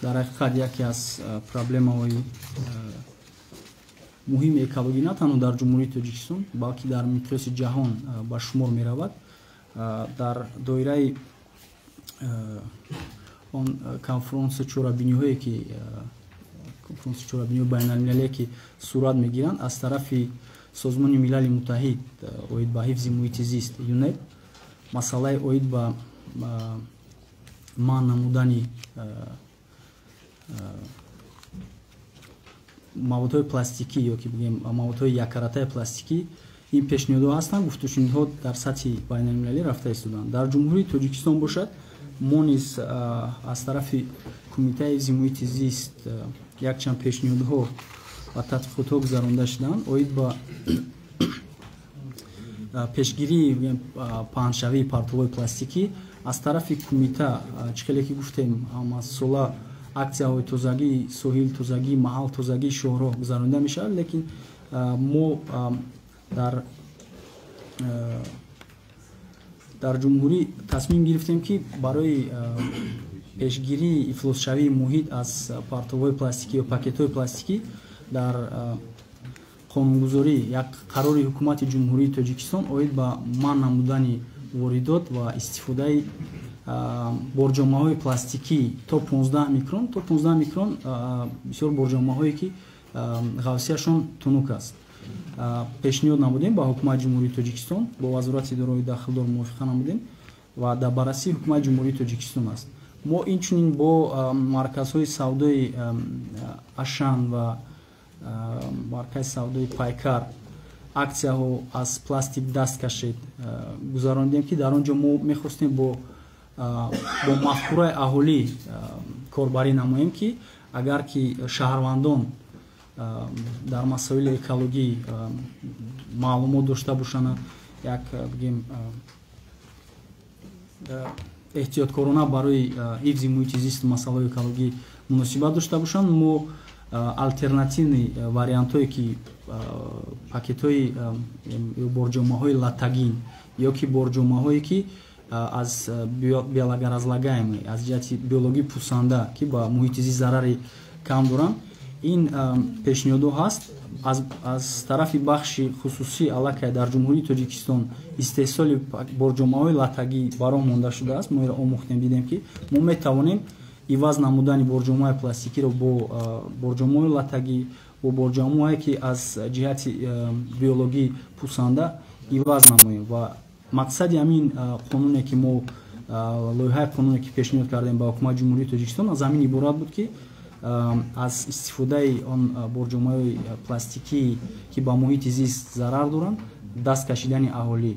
Дар ҳақиқат, яке аз проблемаҳои муҳими экологӣ на танҳо дар Ҷумҳурии Тоҷикистон, балки дар миқёси ҷаҳон ба шумор меравад. Дар доираи он конфронсу чорабиниҳое ки, конфронсу чорабиниҳои байналмилалие ки сурат мегиранд аз тарафи Созмони Милали Муттаҳид оид ба ҳифзи муҳити зист, ЮНЕП, масъалаи оид ба манъ намудани маводҳои пластикӣ ё ки бигем, маводҳои яккаратаи пластикӣ, ин пешниҳодҳо ҳастанд. Гуфтушунидҳо дар сатҳи байналмилалӣ рафта истоданд. Дар Ҷумҳурии Тоҷикистон бошад, мо низ аз тарафи Кумитаи ҳифзи муҳити зист якчанд пешниҳодҳо ва тадқиқотҳо гузаронда шуданд оид ба пешгирии паҳншавии партовҳои пластикӣ. Аз тарафи кумита, чӣ хеле ки гуфтем, ҳамасола аксияҳои тозагии соҳил, тозагии маҳал, тозагии шоҳроҳ гузаронида мешавад, лекин мо дар ҷумҳурӣ тасмим гирифтем, ки барои пешгирии ифлосшавии муҳит аз партовҳои пластикӣ ё пакетҳои пластикӣ дар қонунгузорӣ як қарори Ҳукумати Ҷумҳурии Тоҷикистон оид ба манъ намудани воридот ва истифодаи борҷомаҳои пластикӣ то 15 микрон, то 15 микрон, бисёр борҷомаҳое ки ғафсияшон тунук аст, пешниҳод намудем ба Ҳукумати Ҷумҳурии Тоҷикистон, бо вазорати идораҳои дахлдор мувофиқа намудем ва дар баррасии Ҳукумати Ҷумҳурии Тоҷикистон аст. Мо инчунин бо марказҳои савдои Ашан ва маркази савдои Пайкар аксияҳо «Аз пластик даст кашед» гузарондем, ки дар он ҷо мо мехостем бо мафкураи аҳолӣ корбарӣ намоем, ки агар ки шаҳрвандон дар масоили экологӣ маълумот дошта бошанд, як бигем, эҳтиёткорона барои ҳифзи муҳити зист, масъалаҳои экологӣ муносибат дошта бошанд, мо алтернативный вариантҳое ки пакетҳои ё борҷомаҳои латагин ё ки борҷомаҳое ки аз биоразлагаемый, аз ҷиҳати биологӣ пусанда, ки ба муҳити зист зарари кам доранд, ин пешниҳодҳо ҳаст. Аз тарафи бахши хусусӣ аллакай дар Ҷумҳурии Тоҷикистон истеҳсоли борҷомаҳои латагӣ ба роҳ монда шудааст. Мо инро омӯхтем, дидем, ки мо метавонем иваз намудани борҷомаҳои пластикиро бо борҷомаҳои латагӣ, бо борҷомаҳое ки аз ҷиҳати биологӣ пусанда иваз намоем. Ва мақсади ҳамин қонуне ки мо, лоиҳаи қонуне ки пешниҳод кардем ба Ҳукумати Ҷумҳурии Тоҷикистон, аз ҳамин иборат буд, ки аз истифодаи он борҷомаҳои пластикӣ, ки ба муҳити зист зарар доранд, даст кашидани аҳолӣ.